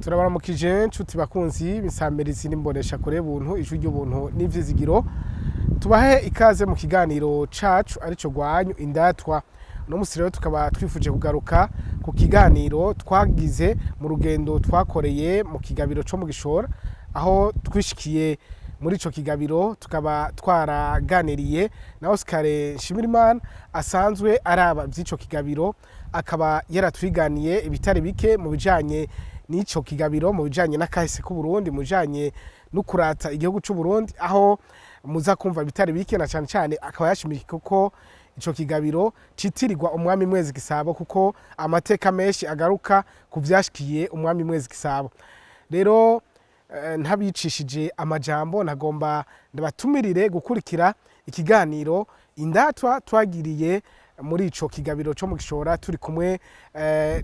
Turabaramukije nshuti bakunzi bisamirizi n'imbonesha kure buntu ijwi ry'ubuntu n'ivyizigiro. Tubahe ikaze mu kiganiro cacu arico gwanyu indatwa. Uno musi rero tukaba twifuje kugaruka ku kiganiro twagize mu rugendo twakoreye mu kigabiro co mu Gishora, aho twishikiye muri ico kigabiro tukaba twaraganiriye na Oscar Nshimirimana asanzwe araba vy'ico kigabiro, akaba yaratwiganiye ibitari bike mu bijanye n'ico kigabiro, mu bijanye n'akahise k'Uburundi, mu bijanye no kurata igihugu c'Uburundi, aho muza kumva ibitari bike na cane cane akaba yashimiye kuko ico kigabiro citirirwa umwami Mwezi Gisabo, kuko amateka menshi agaruka ku vyashikiye umwami Mwezi Gisabo. Rero ntabicishije amajambo, nagomba ndabatumirire gukurikira ikiganiro indatwa twagiriye muri ico kigabiro co mu Gishora, turi kumwe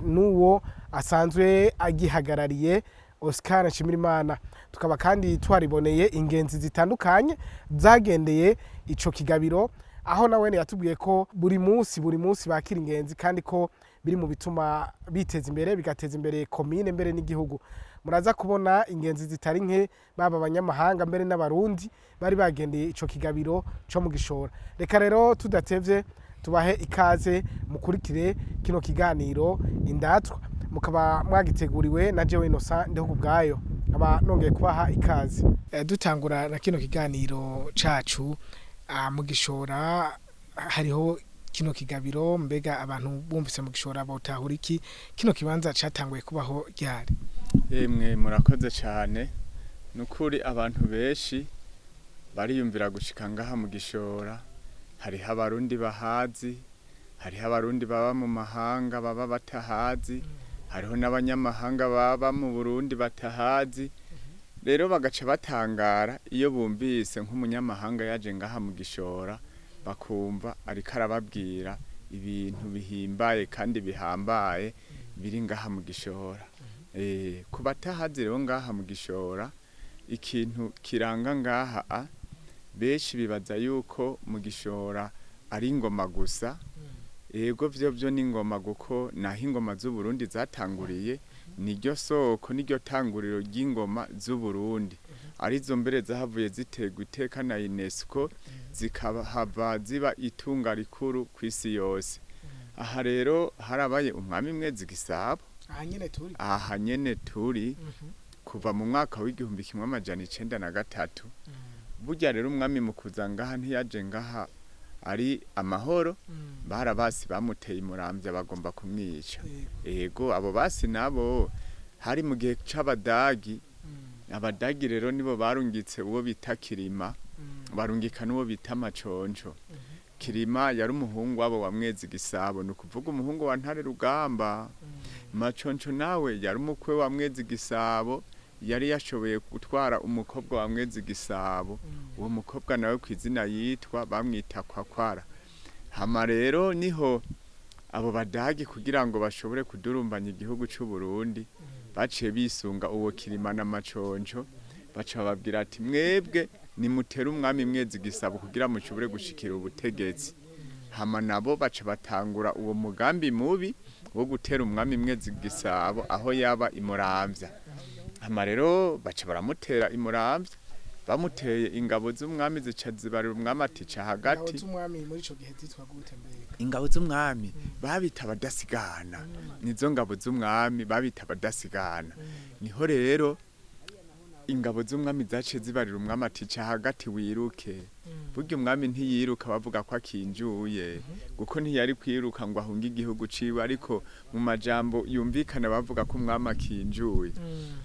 n'uwo asanzwe agihagarariye Oscar Nshimirimana. Tukaba kandi twariboneye ingenzi zitandukanye zagendeye ico kigabiro, aho nawe yatubwiye ko buri munsi buri munsi bakira ingenzi, kandi ko biri mu bituma biteza imbere, bigateza imbere komine mbere n'igihugu. Muraza kubona ingenzi zitari nke, baba abanyamahanga mbere n'abarundi bari bagendeye ico kigabiro co mu Gishora. Reka rero tudatevye tubahe ikaze mukurikire kino kiganiro indatwa, mukaba mwagiteguriwe na jewe Innocent Ndeho kubwayo, nkaba nongeye kubaha ikaze. Dutangura na kino kiganiro cacu mu Gishora hariho kino kigabiro. Mbega abantu bumvise mu Gishora botahura iki? Kino kibanza catanguye kubaho ryari? Emwe murakoze cyane. Nukuri abantu benshi bariyumvira gushika ngaha mu Gishora. Hariho abarundi bahazi, hariho abarundi baba mu mahanga baba batahazi, hariho n'abanyamahanga baba mu Burundi batahazi. Rero bagaca batangara iyo bumvise nk'umunyamahanga yaje ngaha mu Gishora, bakumva ariko arababwira ibintu bihimbaye kandi bihambaye biri ngaha mu Gishora. Ku batahazi rero ngaha mu Gishora, ikintu kiranga ngaha benshi bibaza yuko mu Gishora ari ingoma gusa. Ego vyo vyo ni ingoma, kuko naho ingoma z'Uburundi zatanguriye, niryo soko niryo tanguriro ry'ingoma z'Uburundi, arizo mbere zahavuye ziterwa iteka na UNESCO, zikahava ziba itunga rikuru kw'isi yose. Aha rero harabaye umwami Mwezi Gisabo. Aha nyene turi? Aha nyene turi, kuva mu mwaka w'1903. Burya rero umwami mu kuza ngaha ntiyaje ngaha ari amahoro. Barabasi bamuteye imuramvya bagomba kumwica. Ego abo basi nabo hari mu gihe c'abadagi. Abadagi rero nibo barungitse uwo bita Kirima, barungika n'uwo bita Maconco. Kirima yari umuhungu wabo wa Mwezi Gisabo, ni ukuvuga umuhungu wa Ntare Rugamba. Maconco nawe yari umukwe wa Mwezi Gisabo, yari yashoboye gutwara umukobwa wa Mwezi Gisabo. Uwo mukobwa nawe kw'izina yitwa bamwita Kwakwara. Hama rero niho abo badagi kugira ngo bashobore kudurumbanya igihugu c'u Burundi baciye bisunga uwo Kirima na Maconco, baca bababwira ati mwebwe nimutere umwami Mwezi Gisabo kugira mushobore gushikira ubutegetsi. Hama nabo baca batangura uwo mugambi mubi wo gutera umwami Mwezi Gisabo aho yaba imuramvya. Hama rero baca baramutera imuramvya. Bamuteye, ingabo z'umwami zica zibarira umwami ati ca Ingabo hagati. z'umwami muri ico gihe zitwa gute mbega? Ingabo z'umwami babita abadasigana. Nizo ngabo z'umwami babita abadasigana. Niho rero ingabo z'umwami zaciye zibarira umwami ati ca hagati wiruke. Burya umwami ntiyiruka bavuga ko akinjuye, kuko ntiyari kwiruka ngo ahunge igihugu ciwe, ariko mu majambo yumvikana bavuga ko umwami akinjuye.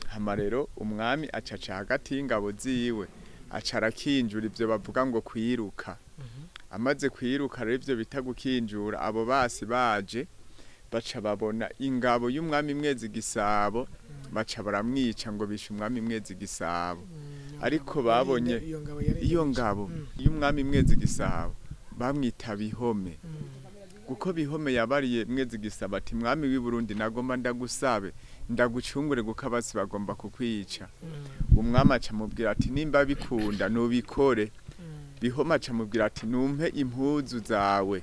Hama rero umwami acaca hagati y'ingabo ziwe, aca arakinjura, ivyo bavuga ngo kwiruka. Amaze kwiruka rero, ivyo bita gukinjura, abo basi baje baca babona ingabo y'umwami Mwezi Gisabo, baca baramwica ngo bishe umwami Mwezi Gisabo. Ariko babonye iyo ngabo yari iyo ngabo y'umwami Mwezi Gisabo bamwita Bihome. Kuko Bihome yabariye Mwezi Gisabo ati mwami w'i Burundi nagomba ndagusabe ndagucungure kuko abasi bagomba kukwica. Umwami aca amubwira ati nimba bikunda nubikore. Bihome aca amubwira ati numpe impuzu zawe,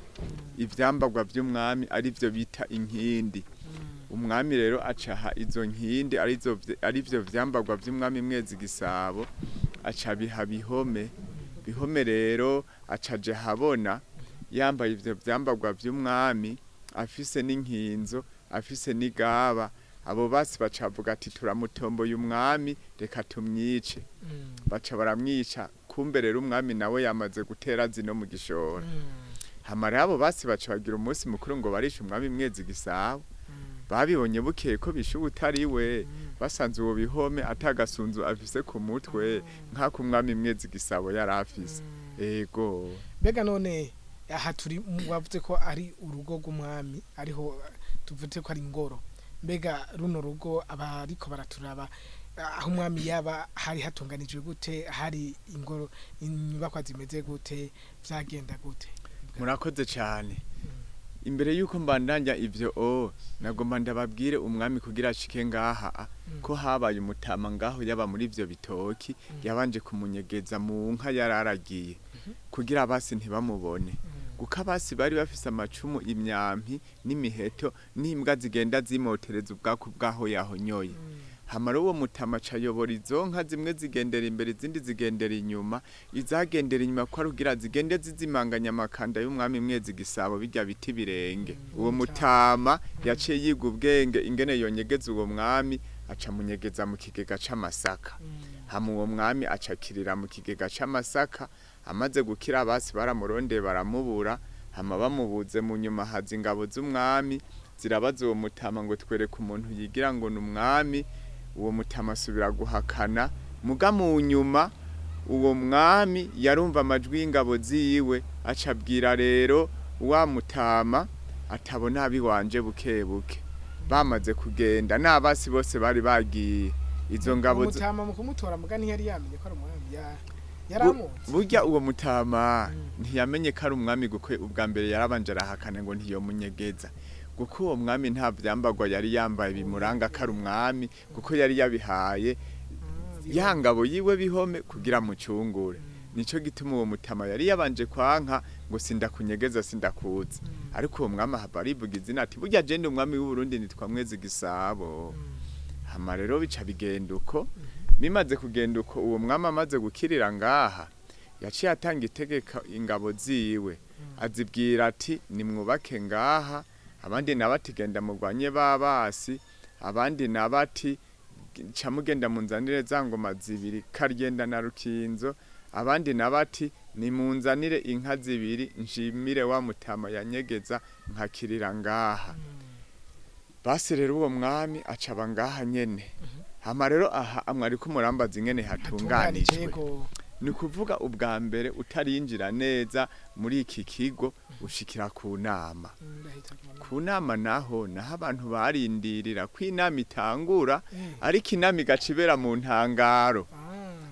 ivyambagwa vy'umwami arivyo bita inkindi. Umwami rero acaha izo nkindi arivyo vyambagwa vy'umwami Mwezi Gisabo, aca biha Bihome. Bihome rero acaje habona yambaye ivyo vyambagwa vy'umwami, afise n'inkinzo, afise n'igaba. Abo basi bacavuga ati turamutomboye umwami, reka tumwice. Baca baramwica. Kumbe rero umwami nawe yamaze gutera zino mu gishora. Hama rero abo basi baca bagira umunsi mukuru ngo barishe umwami Mwezi Gisabo. Babibonye bukeye ko bishe ubutari we, basanze uwo Bihome atagasunzu afise ku mutwe nk'ako umwami Mwezi Gisabo yari afise. Ego. Mbega none aha turi wavuze ko ari urugo rw'umwami, ariho tuvuze ko ari ingoro. Mbega runo rugo abariko baraturaba, aho umwami yaba hari hatunganijwe gute? Hari ingoro, inyubakwa zimeze gute? Vyagenda gute? Murakoze cyane. Imbere yuko mbandanya ivyo nagomba ndababwire umwami kugira ashike ngaha ko habaye umutama ngaho yaba muri ivyo bitoki, yabanje kumunyegeza mu nka yararagiye kugira abasi ntibamubone, kuko abasi bari bafise amacumu, imyampi n'imiheto n'imbwa zigenda zimotereza ubwaku bwaho yahonyoye. Hamara uwo mutama acayobora izo nka, zimwe zigendera imbere, izindi zigendera inyuma. Izagendera inyuma ko arugira zigende zizimanganya amakanda y'umwami Mwezi Gisabo, bijya biti birenge. Uwo mutama yaciye yiga ubwenge ingene yonyegeza uwo mwami, aca munyegeza mu kigega c'amasaka. Hama uwo mwami acakirira mu kigega c'amasaka. Amaze gukira, abasi baramurondeye baramubura. Hama bamubuze, mu nyuma haza ingabo z'umwami zirabaza uwo mutama ngo twereke umuntu yigira ngo ni umwami. Uwo mutama asubira guhakana. Muga mu nyuma uwo mwami yarumva amajwi y'ingabo ziwe, aca abwira rero wa mutama atabona abiwanje buke buke. Bamaze kugenda n'abasi bose bari bagiye, izo ngabo Umutama mu kumutora muga ntiyari yamenye ko ari umwami, yaramuzi? Burya uwo mutama ntiyamenye ko ari umwami, kuko ubwa mbere yarabanje arahakana ngo ntiyomunyegeza, kuko uwo mwami nta vyambagwa yari yambaye bimuranga ko ari umwami, kuko yari yabihaye ya ngabo yiwe Bihome kugira mucungure. Nico gituma uwo mutama yari yabanje kwanka ngo sindakunyegeza, sindakuza. Ariko uwo mwami ahava arivuga izina ati burya je ndi umwami w'u Burundi, nitwa Mwezi Gisabo. Hama rero bica bigenda uko. Bimaze kugenda uko, uwo mwami amaze gukirira ngaha, yaciye atanga itegeko ingabo ziwe, azibwira ati nimwubake ngaha, abandi nabo ati genda murwanye babasi, abandi nabo ati ca mugenda munzanire za ngoma zibiri, Karyenda na Rukinzo, abandi nabo ati nimunzanire inka zibiri nshimire wa mutama yanyegeza nkakirira ngaha. Basi rero uwo mwami acaba ngaha nyene. Hama rero aha amwariko murambaza ingene hatunganijwe. Yego. Ni ukuvuga ubwa mbere utarinjira neza muri iki kigo ushikira ku nama. Ndahita kubona. Ku nama naho abantu barindirira ko inama itangura, ariko inama igaca ibera mu ntangaro.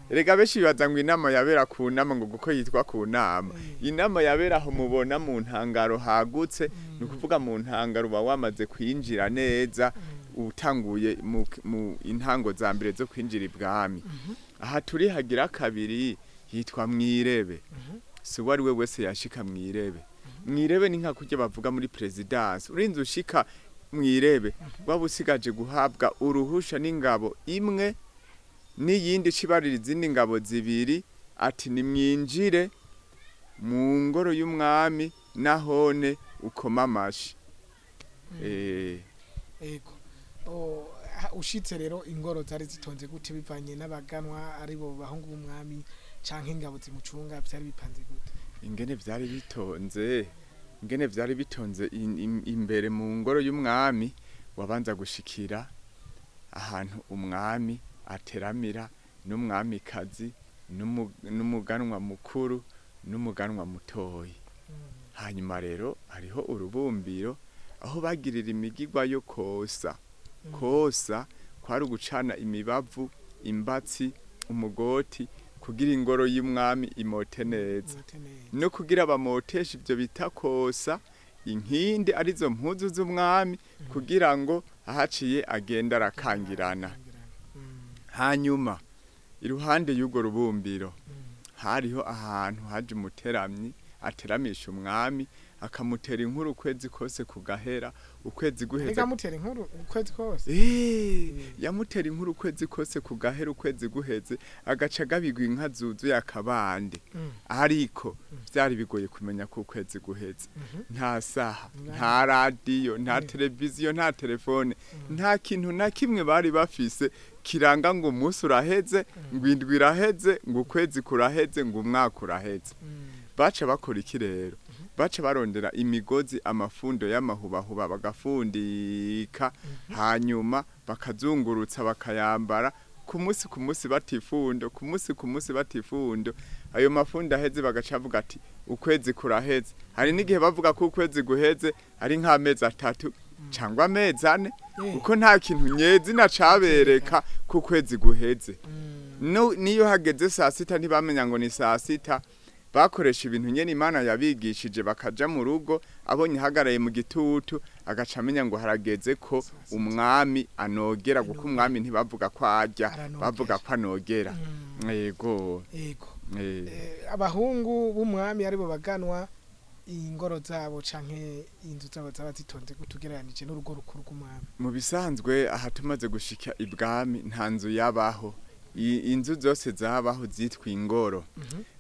Erega benshi bibaza ngo inama yabera ku nama ngo kuko yitwa ku nama. Inama yabera aho mubona mu ntangaro hagutse. Ni ukuvuga mu ntangaro uba wamaze kwinjira neza, utanguye mu intango za mbere zo kwinjira ibwami. Aha turi hagira kabiri hitwa mwirebe. Si uwo ari we wese yashika mwirebe. Mwirebe ni nka kurya bavuga muri présidence. Urinze ushika mwirebe waba usigaje guhabwa uruhusha n'ingabo imwe n'iyindi cibarira izindi ngabo zibiri ati nimwinjire mu ngoro y'umwami, nahone ukoma amashi. Ego. Ushitse rero, ingoro zari zitonze gute bivanye n'abaganwa, ari bo bahungu b'umwami canke ingabo zimucunga? Vyari bipanze gute? Ingene vyari bitonze imbere mu ngoro y'umwami, wabanza gushikira ahantu umwami ateramira n'umwamikazi n'umuganwa mukuru n'umuganwa mutoyi. Hanyuma rero hariho urubumbiro aho bagirira imigigwa yo kosa. Kosa kwari ugucana imibavu, imbatsi, umugoti, kugira ingoro y'umwami imote neza. Imote neza. No kugira bamoteshe ivyo bita kosa. Inkindi arizo mpuzu z'umwami, kugira ngo ahaciye agenda arakangirana. Hanyuma iruhande y'urwo rubumbiro hariho ahantu haje umuteramyi ateramisha umwami, akamutera inkuru ukwezi kose kugahera, ukwezi guheze. Reka mutera inkuru ukwezi kose. Yamutera inkuru ukwezi kose kugahera, ukwezi guheze agaca agabigwa inka zuzuye akabande. Ariko vyari bigoye kumenya ko ukwezi guheze. Nta saha, nta radiyo, nta televiziyo, nta telefone, nta kintu na kimwe bari bafise kiranga ngo umunsi uraheze, ngo indwi iraheze, ngo ukwezi kuraheze, ngo umwaka uraheze. Baca bakora iki rero? Baca barondera imigozi, amafundo y'amahubahuba, bagafundika, hanyuma bakazungurutsa, bakayambara ku munsi ku munsi batifundo, ku munsi ku munsi batifundo. Ayo mafundo aheze bagaca bavuga ati ukwezi kuraheze. Hari n'igihe bavuga ko ukwezi guheze ari nk'amezi 3 cyangwa amezi 4, kuko nta kintu nyezina cabereka ko ukwezi guheze. Niyo hageze saa sita ntibamenya ngo ni saa sita. Bakoresha ibintu nyene Imana yabigishije, bakaja mu rugo, abonye ihagaraye mu gitutu agaca amenya ngo harageze ko umwami anogera, kuko umwami ntibavuga ko arya, bavuga ko anogera. Yego. Yego. Abahungu b'umwami aribo baganwa, ingoro zabo canke inzu zabo zaba zitonze gutugereranije n'urugo rukuru rw'umwami? Mu bisanzwe aha tumaze gushika ibwami nta nzu yabaho. Inzu zose zabaho zitwa ingoro.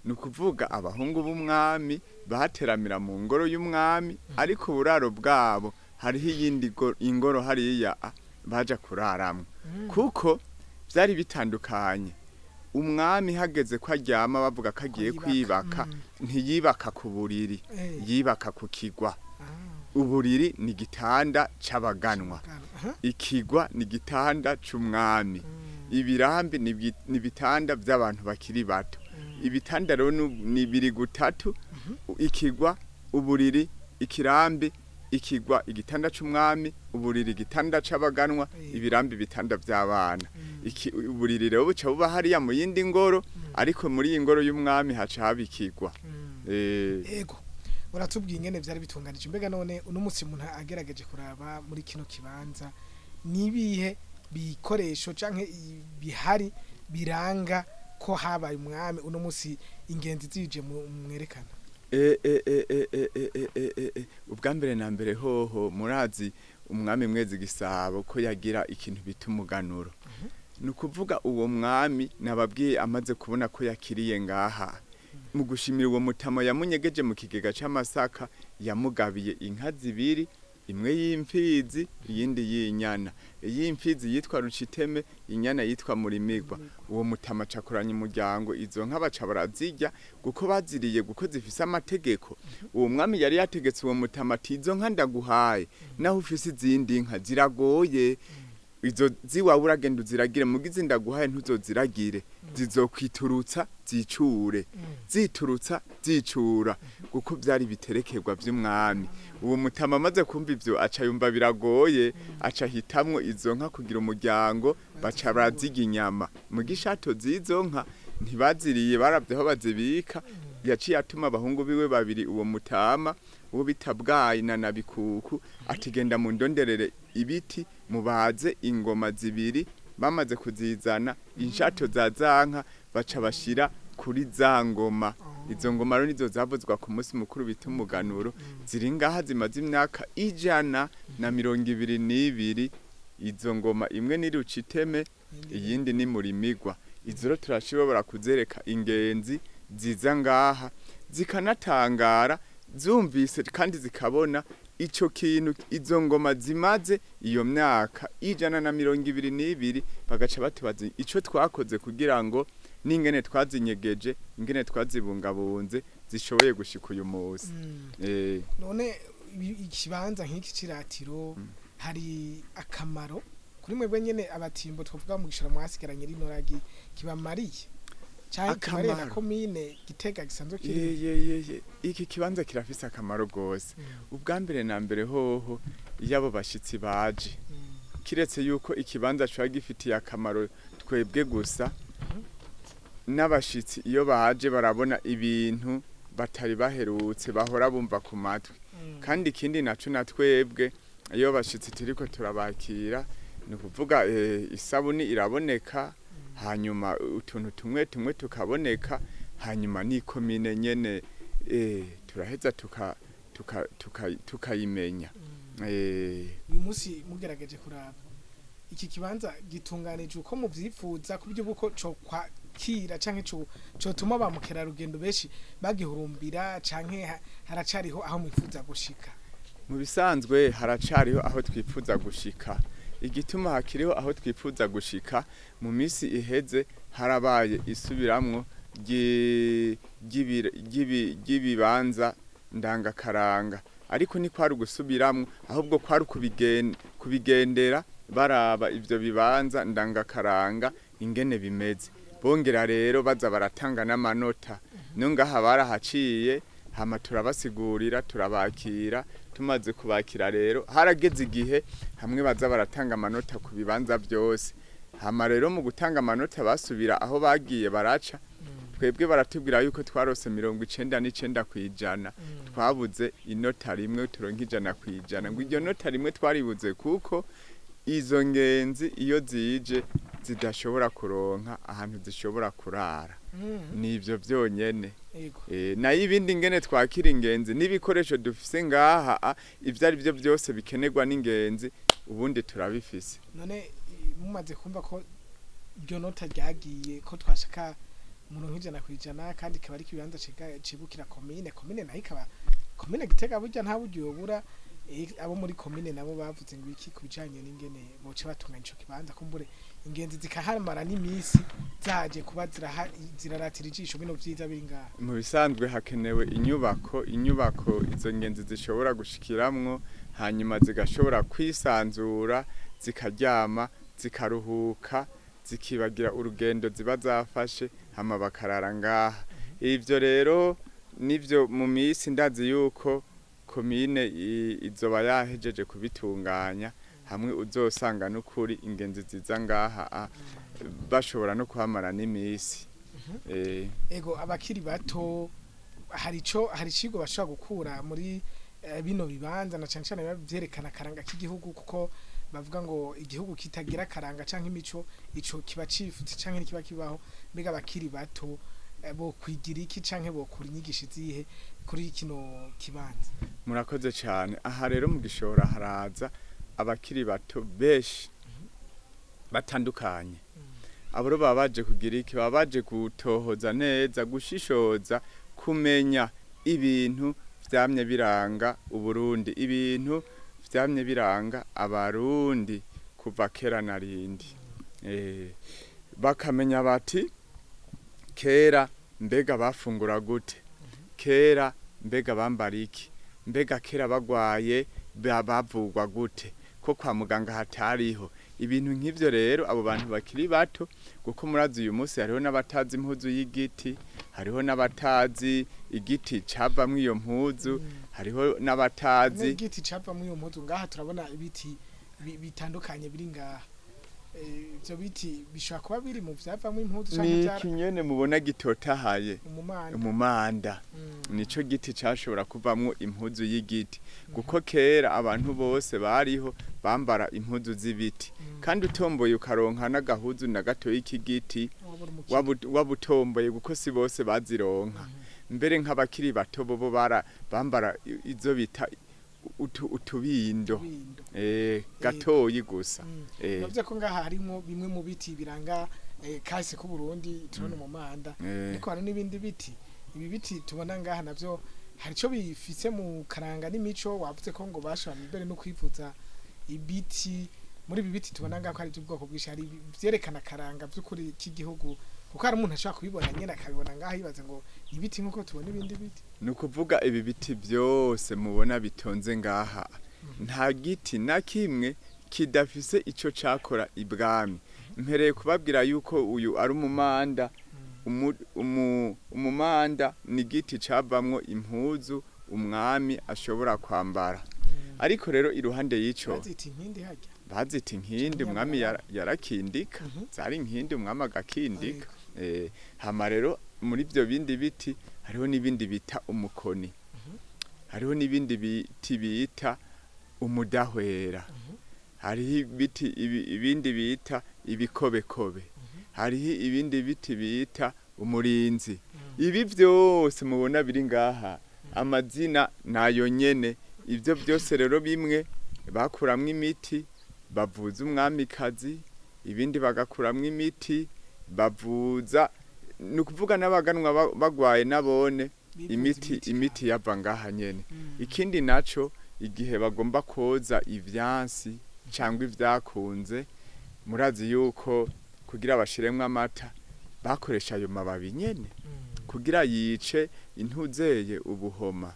Ni ukuvuga abahungu b'umwami bateramira mu ngoro y'umwami, ariko uburaro bwabo hariho iyindi ingoro hariya baja kuraramwo, kuko vyari bitandukanye. Umwami hageze ko aryama bavuga ko agiye kwibaka, ntiyibaka ku buriri, yibaka ku kigwa. Uburiri ni igitanda c'abaganwa, ikigwa ni igitanda c'umwami, ibirambi ni ibitanda by'abantu bakiri bato. Ibitanda rero ni biri gutatu: ikigwa, uburiri, ikirambi. Ikigwa igitanda c'umwami, uburiri igitanda c'abaganwa, ibirambi ibitanda by'abana. Uburiri rero buca buba hariya mu yindi ngoro, ariko muri iyi ngoro y'umwami haca haba ikigwa. Ego, uratubwiye ingene vyari bitunganije. Mbega none uno munsi umuntu agerageje kuraba muri kino kibanza, nibihe bikoresho canke bihari biranga ko habaye umwami uno munsi ingenzi zije mwerekana? Ubwa mbere na mbere hoho murazi umwami Mwezi Gisabo ko yagira ikintu bita umuganuro. Ni ukuvuga uwo mwami nababwiye amaze kubona ko yakiriye ngaha, mu gushimira uwo mutama yamunyegeje mu kigega c'amasaka, yamugabiye inka zibiri, imwe y'imfizi iyindi y'inyana. Iy'imfizi yitwa Ruciteme, inyana yitwa Murimigwa. Uwo mutama acakoranya umuryango, izo nka baca barazirya, kuko baziriye kuko zifise amategeko. Uwo mwami yari yategetse uwo mutama ati izo nka ndaguhaye, naho ufise izindi nka ziragoye, izo ziwawe uragenda uziragire, mugizi ndaguhaye ntuzoziragire, zizokwiturutsa zicure, ziturutsa zicura, kuko byari biterekerwa by'umwami. Uwo mutama amaze kumva ivyo aca yumva biragoye, aca hitamwo izo nka kugira umuryango, baca baraziga inyama. Mu gishato z'izo nka ntibaziriye, baravye aho bazibika. Yaciye atuma abahungu biwe babiri, uwo mutama uwo bita Bwayi na Nabikuku, atigenda mu ndonderere ibiti mubaze ingoma zibiri. Bamaze kuzizana, inshato za zanka baca bashira kuri za ngoma. Izo ngoma rero nizo zavuzwa ku munsi mukuru bita umuganuro, ziri ngaha zimaze imyaka 122. Izo ngoma imwe ni Ruciteme, iyindi ni Murimigwa. Izo rero turashobora kuzereka ingenzi ziza ngaha, zikanatangara zumvise kandi zikabona ico kintu izo ngoma zimaze iyo myaka 122, bagaca batubaza ico twakoze kugira ngo n'ingene twazinyegeje, ingene twazibungabunze, zishoboye gushika uyu munsi. None ikibanza nk'iki ciratiro hari akamaro kuri mwebwe nyene abatimbo, twavuga mu gishoro mwasigaranye rino ragi, kibamariye canke kibariye na komine Gitega gisanzwe kiri? Iki kibanza kirafise akamaro gose. Ubwa mbere na mbere hoho iyo abo bashitsi baje, kiretse yuko ikibanza coba gifitiye akamaro twebwe gusa, n'abashitsi iyo baje barabona ibintu batari baherutse bahora bumva ku matwi. Kandi ikindi naco na twebwe iyo bashitsi turiko turabakira, ni ukuvuga isabuni iraboneka, hanyuma utuntu tumwe tumwe tukaboneka, hanyuma n'ikomine nyene turaheza tukayimenya. Uyu munsi mugerageje kuraba iki kibanza gitunganije uko muvyifuza, ku by'uko co kwakira canke co cotuma ba mukerarugendo benshi bagihurumbira, canke haracariho aho mwifuza gushika? Mu bisanzwe haracariho aho twifuza gushika. Igituma hakiriho aho twifuza gushika, mu minsi iheze harabaye isubiramwo ry'ibibanza ndangakaranga, ariko ni kwari ugusubiramwo, ahubwo kwari kubigendera baraba ivyo bibanza ndangakaranga ingene bimeze, bongera rero baza baratanga n'amanota. No ngaha barahaciye, hama turabasigurira, turabakira. Tumaze kubakira rero, harageze igihe hamwe baza baratanga amanota ku bibanza byose. Hama rero mu gutanga amanota basubira aho bagiye baraca, twebwe baratubwira yuko twarose 99%, twabuze inota rimwe turonka 100%. Ngo iryo nota rimwe twaribuze kuko izo ngenzi iyo zije zidashobora kuronka ahantu zishobora kurara. Nivyo vyonyene. Nayo ibindi, ngene twakira ingenzi n'ibikoresho dufise ngaha, ivyo ari byo byose bikenerwa n'ingenzi, ubundi turabifise. None mumaze kumva ko iryo nota ryagiye, ko twashaka muronka 100%, kandi ikaba ari ikibanza cibukira komine nayo ikaba komine Gitega, burya nta buryo yobura, abo muri komine nabo bavuze ngo iki ku bijanye n'ingene boca batunganya ico kibanza, kumbure ingenzi zikahamara n'imisi zaje kuba ziraratira ijisho bino vyiza biri ngaha? Mu bisanzwe hakenewe inyubako izo ngenzi zishobora gushikiramwo, hanyuma zigashobora kwisanzura, zikaryama, zikaruhuka, zikibagira urugendo ziba zafashe, hama bakarara ngaha. Ivyo rero nivyo mu minsi ndazi yuko komine izoba yahejeje kubitunganya, hamwe uzosanga n'ukuri ingenzi ziza ngaha bashobora no kuhamara n'imisi. Ego, abakiri bato hari ikigo bashobora gukura muri bino bibanza, na cane cane biba vyerekana akaranga k'igihugu, kuko bavuga ngo igihugu kitagira akaranga canke imico, ico kiba cifutse canke ntikiba kibaho. Mbega abakiri bato bo kwigira iki canke bokura inyigisho izihe kuri kino kibanza? Murakoze cyane. Aha rero mu Gishora haraza abakiri bato benshi batandukanye. Abo rero baba baje kugira iki? Baba baje gutohoza neza, gushishoza, kumenya ibintu vyamye biranga Uburundi, ibintu vyamye biranga Abarundi kuva kera na rindi. Bakamenya bati kera mbega bafungura gute, kera mbega bambara iki, mbega kera bagwaye bavugwa gute, ko kwa muganga hatariho, ibintu nk'ivyo. Rero abo bantu bakiri bato, kuko murazi uyu munsi hariho n'abatazi impuzu y'igiti, hariho n'abatazi igiti cavamwo iyo mpuzu, hariho n'abatazi N'igiti cavamwo iyo mpuzu. Ngaha turabona ibiti bitandukanye biri ngaha. Ivyo biti bishobora kuba biri mu vyavamwo impuzu canke Ni vyara iki nyene mubona gitotahaye? Umumanda. Umumanda. Nico giti cashobora kuvamwo impuzu y'igiti, kuko kera abantu bose bariho bambara impuzu z'ibiti. Kandi utomboye ukaronka n'agahuzu na gatoyi k'igiti, Wabura umukino. Wabutomboye, kuko si bose bazironka. Mbere nk'abakiri bato bobo bara bambara izo bita utubindo. Utubindo. Gatoyi gusa. Bavuze ko ngaha harimwo bimwe mu biti biranga kahise k'u Burundi. Turabona umumanda, ariko hari n'ibindi biti. Ibi biti tubona ngaha navyo hari ico bifise mu karanga n'imico. Wavuze ko ngo bashobora mbere no kwivuza ibiti. Muri ibi biti tubona ngaha ko hari iby'ubwoko bwinshi, hari vyerekana akaranga vy'ukuri k'igihugu, kuko hari umuntu ashobora kubibona nyene akabibona ngaha yibaza ngo ni ibiti nk'uko tubona ibindi biti. Ni ukuvuga ibi biti byose mubona bitonze ngaha, nta giti na kimwe kidafise ico cakora ibwami. Mpereye kubabwira yuko uyu ari umumanda. Umumanda ni igiti cavamwo impuzu umwami ashobora kwambara. Ariko rero iruhande y'ico, Bazita inkindi harya? Bazita inkindi. Umwami yarakindika, zari inkindi, umwami agakindika. Hama rero muri ibyo bindi biti hariho n'ibindi bita umukoni. Hariho n'ibindi biti bita umudahwera. Hariho ibiti ibindi bita ibikobekobe. Hariho ibindi biti bita umurinzi. Ibi byose mubona biri ngaha, amazina nayo nyene. Ibyo byose rero bimwe bakuramwo imiti bavuza umwamikazi, ibindi bagakuramwo imiti bavuza, ni ukuvuga n'abaganwa bagwaye nabone Bivuza imiti imiti. Imiti yava ngaha nyene. Ikindi naco, igihe bagomba koza ivyansi cyangwa ivyakunze, murazi yuko kugira bashiremwo amata bakoresha ayo mababi nyene kugira yice intuzeye ubuhoma.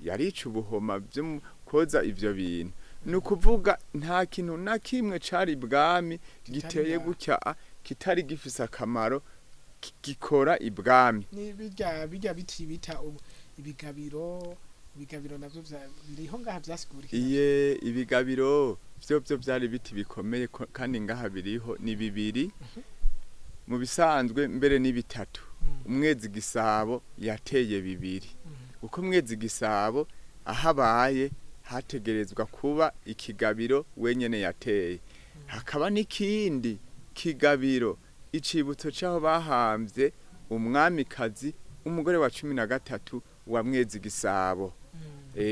Yarica ubuhoma byo koza ivyo bintu. Ni ukuvuga nta kintu na kimwe cari ibwami giteye ngaha. gutya kitari gifise akamaro gikora ibwami. Ni birya biti bita ibigabiro. Ibigabiro navyo biriho ngaha, vyasigurika. Iye, ibigabiro vyo vyari ibiti bikomeye, kandi ngaha biriho ni bibiri mu bisanzwe, mbere ni bitatu. Umwezi Gisabo yateye bibiri, kuko Mwezi Gisabo aho abaye hategerezwa kuba ikigabiro wenyene yateye, hakaba n'ikindi kigabiro, icibutso c'aho bahambye umwamikazi, umugore wa 13 wa Mwezi Gisabo.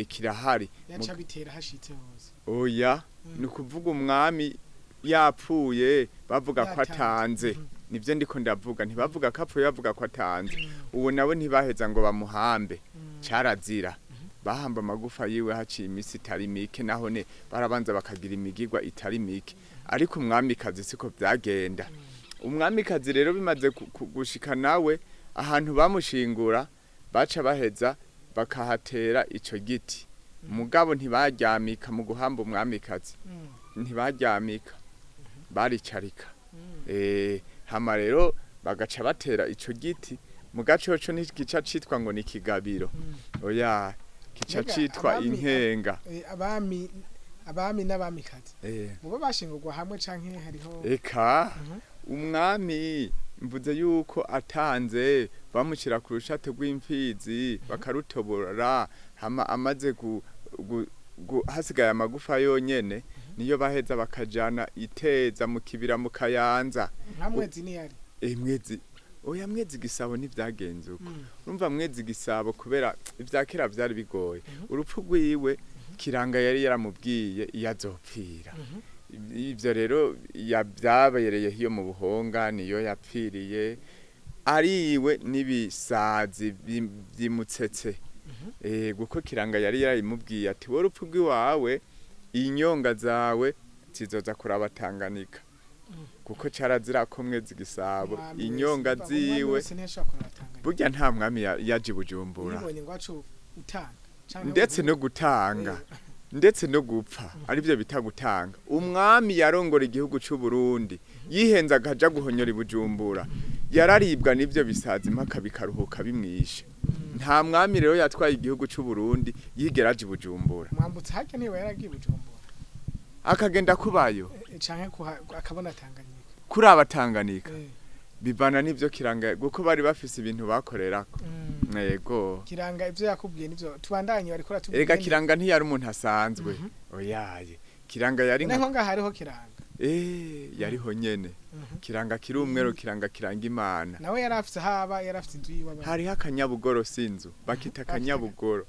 Kirahari. Yaca bitera hashitse hose? Oya. Ni ukuvuga umwami yapfuye bavuga ko Yatanze. atanze. Nibyo ndiko ndavuga, ntibavuga ko apfuye, bavuga ko atanze. Ubu nawe ntibaheza ngo bamuhambe, carazira. Bahamba amagufa yiwe haciye iminsi itari mike, nahone barabanza bakagira imigigwa itari mike. Ariko umwamikazi siko byagenda. Umwamikazi rero bimaze gushika nawe ahantu bamushingura, baca baheza bakahatera ico giti. Mugabo ntibaryamika mu guhamba umwamikazi, ntibaryamika, baricarika. Hama rero bagaca batera ico giti. Mu gacoco ntigica citwa ngo ni ikigabiro, oya, kica Mbega citwa inkenga. Abami n'abamikazi mubo bashingurwa hamwe canke hariho? Eka. Umwami mvuze yuko atanze bamushyira ku rushato rw'imfizi bakarutobora, hama amaze hasigaye amagufa yonyene, niyo baheza bakajana iteza mu kibira mu Kayanza. Nka Mwezi niyari? Mwezi, oya, Mwezi Gisabo ntivyagenze uko. Urumva Mwezi Gisabo, kubera ivya kera vyari bigoye, urupfu rwiwe Kiranga yari yaramubwiye iyo azopfira. Ivyo rero byabereye hiyo mu Buhonga, niyo yapfiriye ariwe n'ibisazi byimutsetse. Kuko Kiranga yari yarayimubwiye ati: "Wowe urupfu rw'iwawe, inyonga zawe zizoza kuraba Tanganyika," kuko carazira ko Mwezi Gisabo Umwami wese, inyonga umva, umwami ziwe. wese ntiyashobora kuraba Tanganyika. Burya nta mwami yaje i Bujumbura. Uyibonye ngo acu utanga canke Ndetse no gutanga, ndetse no gupfa, aribyo bita gutanga. Umwami yarongora igihugu c'u Burundi yihenze akaja guhonyora i Bujumbura, yararibwa n'ivyo bisazi mpaka bikaruhuka bimwishe. Nta mwami rero yatwaye igihugu c'u Burundi yigera aja i Bujumbura. Mwambutsa harya niwe yaragiye i Bujumbura? Akagenda kubayo. Canke akabona Tanganyika. Kuri abatanganika. Bivana n'ivyo Kiranga, kuko bari bafise ibintu bakorerako. Yego. Kiranga ivyo yakubwiye nivyo tubandanye, bariko ratubwira. Erega Kiranga ntiyari umuntu asanzwe, oyaye. Kiranga yari nka Nko ngaha hariho Kiranga? Yariho nyene. Kiranga kiri umwero, Kiranga kiranga Imana. Nawe yari afise haba, yari afise inzu yiwe aba? Hariho akanyabugoro, sinzu bakita akanyabugoro.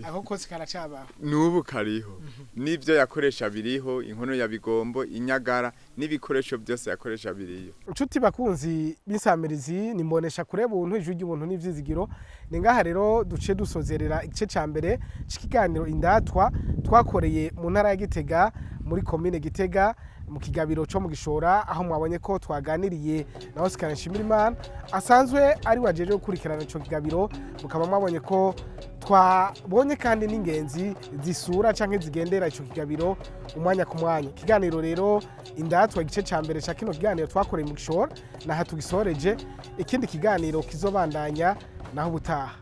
Ako kose karacabaho? N'ubu kariho, n'ivyo yakoresha biriho, inkono ya bigombo, inyagara n'ibikoresho byose yakoresha biriyo. Inshuti bakunzi b'insamirizi nimbonesha kure buntu, Ijwi ry'Ubuntu n'Ivyizigiro, ni ngaha rero duce dusozerera igice ca mbere c'ikiganiro Indatwa twakoreye mu ntara ya Gitega, muri komine Gitega, mu kigabiro co mu Gishora, aho mwabonye ko twaganiriye na Oscar Nshimirimana asanzwe ari wajeje gukurikirana ico kigabiro. Mukaba mwabonye ko twabonye kandi n'ingenzi zisura canke zigendera ico kigabiro umwanya ku mwanya. Ikiganiro rero Indatwa, igice ca mbere ca kino kiganiro twakoreye mu Gishora, naha tugisoreje. Ikindi kiganiro kizobandanya naho ubutaha.